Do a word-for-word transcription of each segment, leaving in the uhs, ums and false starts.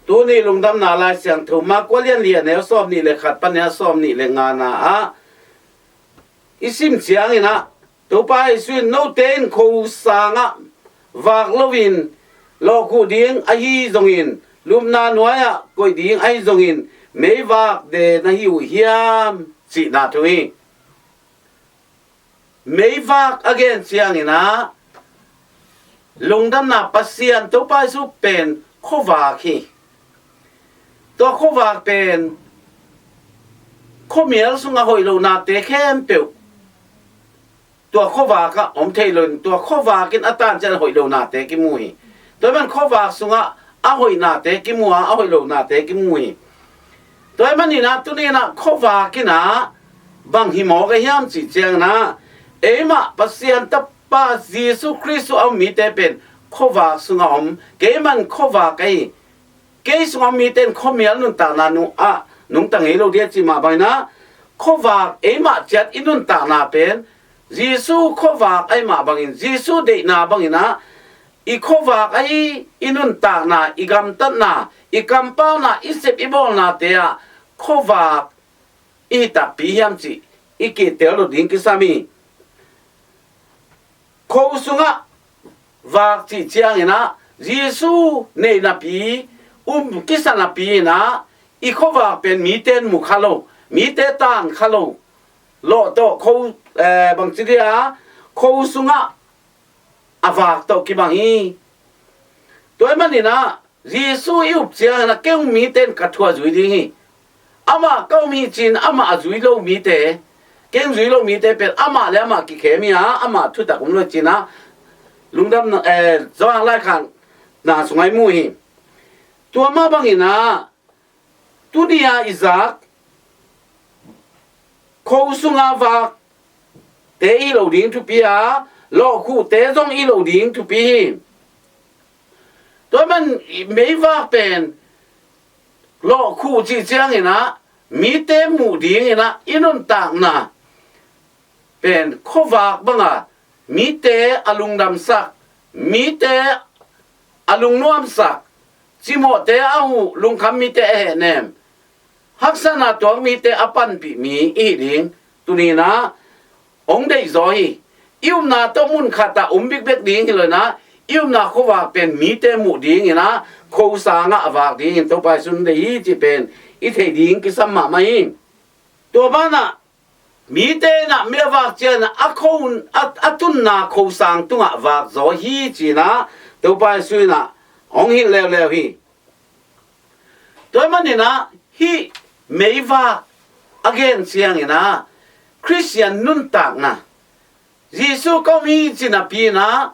Tuni lungdamna Lai Siangtho Mark a lian li a neu sawm nih le khat pan a sawm nih le ngana ah i sim ciangin ah, Topa Jesu in, "Note in kho sangah vak loin lawhkhuh ding ahi zongin, lupna nuai-ah koih ding ahi zongin, meivak de na hi uh hiam?" cihna thu hi. Meivak a gen ciangin ah, lungdamna Pasian Topa Jesu pen khuavak hi. Tua khuavak pen khuamial sungah hoih lohnate khempeuh tua khuavak ah om thei loin, tua khuavak in a tan ciang hoih lohnate kimu hi. Tua ahih man khuavak sungah a hoihnate kimu a, a hoih lohnate kimu hi. Tua ahih manin ah tuni in ah khuavak in ah bang hi mawk a hiam cih ciangin ah, eimah Pasian Tapa Jesu Khrist a om mite pen khuavak sungah om, kei man khuavak ahi, kei sungah om mite in khuamial nuntakna nung ah nungta ngei lo ding a cih mah bangin ah, khuavak eimah ciat i nuntakna pen Jesu khuavak ahih mah bangin, Jesu deihna bangin ah, i khuavak ahi i nuntakna, i gamtatna, i kampauna, i sep i bawlnate ah khuavak i hi takpi hiam cih i kihtel lo ding kisam hi. Kho sungah vak cih ciangin ah, Jesu nei napi, um kisa napi in ah, i khuavak pen mite in mu kha lo, mite tan kha lo. Lawh tawh kho, eh, bangci dia, kho sungah a vak tawh kibang hi. Tua ahih manin ah, Jesu i up ciangin ah, kei hong mite in ka thu a zui ding hi. Amah ka um hi ci-in amah a zui lo mite, kei hong zui lo mite pen amah le amah kikhem hi a, amah thutak om lo hi ci-in ah, lungdam, eh, Johan laikhakna sungah i mu hi. Tua mah bangin ah, tuni a i zak kho sunga vakte i hi lo ding thupi a, lawhkhuhte zong i hi lo ding thupi hi. Tua man meivak pen lawhkhuh cih ciangin ah, mite muh dingin ah i nuntakna pen khuavak banga mite a lungdamsak, mite a lungnuamsak, cimawhte a huh, lungkham mite a hehnem, haksatna tuak mite a panpih mi i hi ding tuni-in ah hong deihzaw hi. I upna tawh mun khatah um bikbek ding hi lo-in ah, i upna khuavak pen mite muh dingin ah, kho sangah a vak dingin Topa Jesu in deih hi cih pen i theih ding kisam mahmah hi. Tua banah mite in ah mi a vak ciangin ah, a kho, a, a tunna kho sang tungah vakzaw hi ci-in ah Topa Jesu in ah hong hilh leuleu hi. Tua ahih manin ah hih meivak a gen ciangin ah, Khristian nuntakna, Jesu ka om hi ci napi-in ah,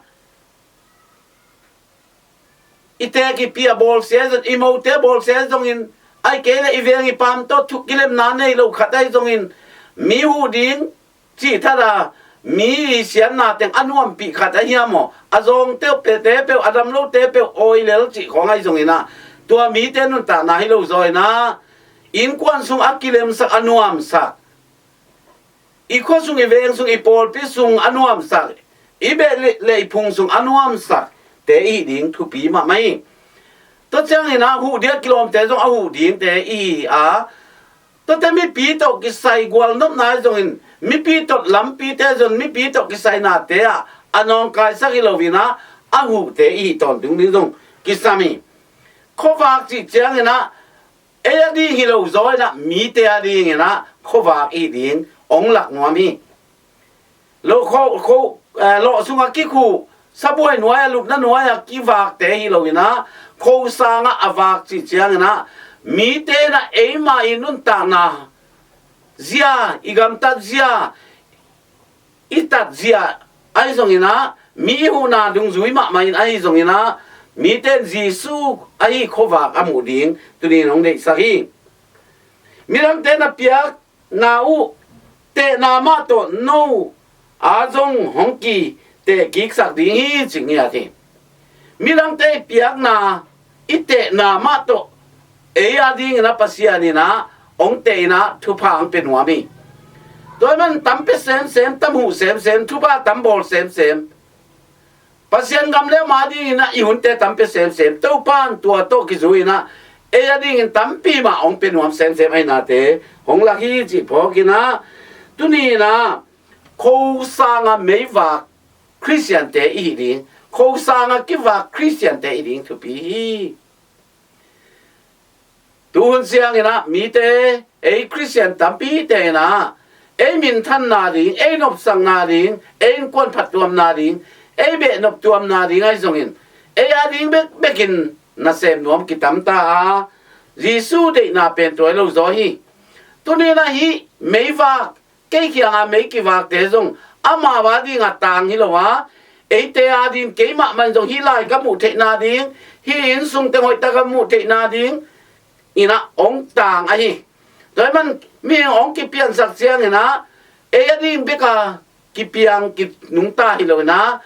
i teek i pi a bawlsia zong, i mote a bawlsia zongin, ahih kei leh i veng i paam tawh thu kilemna nei lo khat ahi zongin, mi huh ding cih thadah, mi i siatna teng a nuampih khat ahi hiam aw, a zawngte peuh, a dam lote peuh awi lel cih khawng ahi zongin ah, tua mite nuntakna hi lo zaw-in ah, innkuan sung a kilemsak, a nuamsak, i khua sung, i veng sung, i pawlpi sung a nuamsak, i beh le, le i phung sung a nuamsakte i hi ding thupi mahmah hi. Tua ciangin ah huh ding a kilawmte zong a huh dingte i hi a, tuate mipi tawh kisai gualnopna ahi zongin, mipi tawh lampite zong, mipi tawh kisainate ah a nawngkaisak hi lo-in ah, a huhte i hi tawntung ding zong kisam hi. Khuavak cih ciangin ah, ei a ding hi lo zaw-in ah, mite a dingin ah khuavak i hi ding hong lak nuam hi. Lo kho, kho, eh, lawh sungah kikhuh, sabuai nuai-ah, lupna nuai-ah kivakte hi lo-in ah, kho sangah a vak cih ciangin ah, mite in ah eimah i nuntakna zia, i gamtat zia, i tat zia ahi zongin ah, mi i huhna dungzui mahmah in ahi zongin ah, mite in Jesu ahi khuavak a muh ding tuni-in hong deihsak hi. Midangte na piak na uh tehna mah tawh no a zong hong kiteh kiksak ding hi, ci ngiat hi. Midangte i piakna, i tehna mah tawh ei a dingin ah Pasian in ah hong teh in ah thupha hong pia nuam hi. Tua ahih man tam pia semsem, tam huh semsem, thupha tam bawl semsem, Pasian gam le ama dingin ah i hunte tam pia semsem, Topa in tua tawh kizui-in ah, ei a dingin tampi mah hong pia nuam semsem ahi nate hong lak hi cih phawk in ah, tuni in ah khosang a meivak Khristiante i hih ding, khosang a kivak Khristiante i hih ding thupi hi. Tu hun ciangin ah mite, ei Khristian tampite in ah ei minthanna ding, ei nopsakna ding, ei innkuan phattuamna ding, ei behnop tuamna ding ahi zongin ei a ding bekbekin nasem nuam kitam ta a, Jesu deihna pen tua hi lo zaw hi. Tuni in ah hih meivak, kei kiangah mei kivakte zong amau a dingah tang hi lo a, eite a ding keimah man zong hih lai ka muh theihna ding, hih inn sung teng hoihtak a muh theihna ding in ah hong tang ahi. Tua ahih man mihing hong kipiansak ciangin ah ei a ding bek a kipiang kinungta hi lo in ah,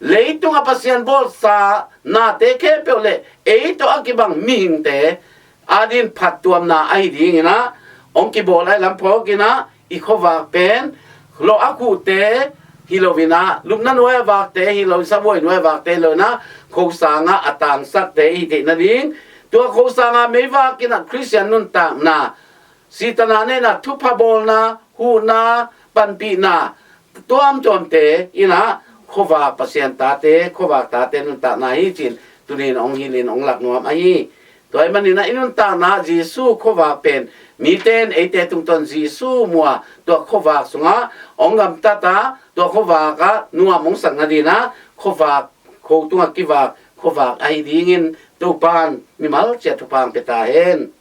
leitung a Pasian bawlsa nate khempeuh le ei tawh a kibang mihingte a ding phattuamna ahi dingin ah hong kibawl ahi lam phawk in ah, i khuavak pen lawh a khuhte hi lo in ah, lupna nuai a vakte hi lo, sabuai nuai a vakte hi lo in ah, khosang ah a tangsakte i hih theih nading, tua khosang a meivak in ah Khristian nuntakna, sihtanna neihna, thupha bawlna, huhna, panpihna tuamtuamte in ah khuavak Pasian tate, khuavak tate nuntakna hi ci-in tuni in hong hilh in hong lak nuam ahi. Tua ahih man in ah i nuntakna ah Jesu khuavak pen, mite in eite tungtawn Jesu mu a, tua khuavak sungah hong gamtat a, tua khuavak ah nuam hong sak nading in ah khuavak, kho tungah kivak khuavak ahi dingin Topa'n mimal ciat thupha hong pia ta hen.